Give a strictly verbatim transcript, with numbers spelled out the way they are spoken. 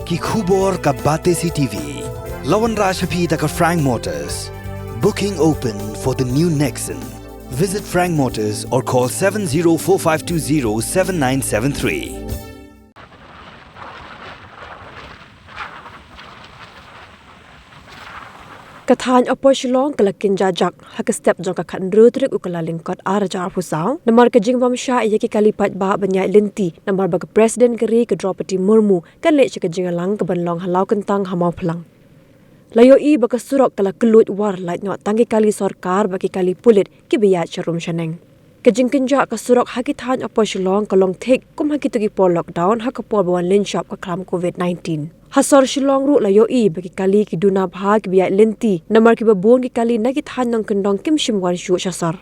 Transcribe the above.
Ki khubor ka Batesi TV. La wanrah sha phi da ka Frank Motors. Booking open for the new Nexon. Visit Frank Motors or call seven zero four five two zero seven nine seven three. Ka thaiñ Upper Shillong ka la kynja jak ha ka step jong ka khathynriew tarik u Kyllalyngkot ar hajar arphew saw namar ka jingbym shah ïa ki kali paidbah ban ïaid lynti namar ba ka President ka ri ka Droupadi Murmu kan leit sha ka jingïalang kaban long ha Lawkyntang ha Mawphlang. La ïohi ba ka surok ka la kylluid war lait noh tang ki kali sorkar bad ki kali pulit kiba ïaid sha rum sha neng. Ka jingkynjah ka surok ha ki thaiñ Upper Shillong ka long thik kum ha kito ki por lockdown ha ka por ba wan lynshop ka khlam Covid nineteen. Ha sor Shillong ruh la ïohi ba ki kali ki duna bha kiba ïaid lynti namar kiba bun ki kali na ki thaiñ nongkyndong kim shym wan shuh sha sor.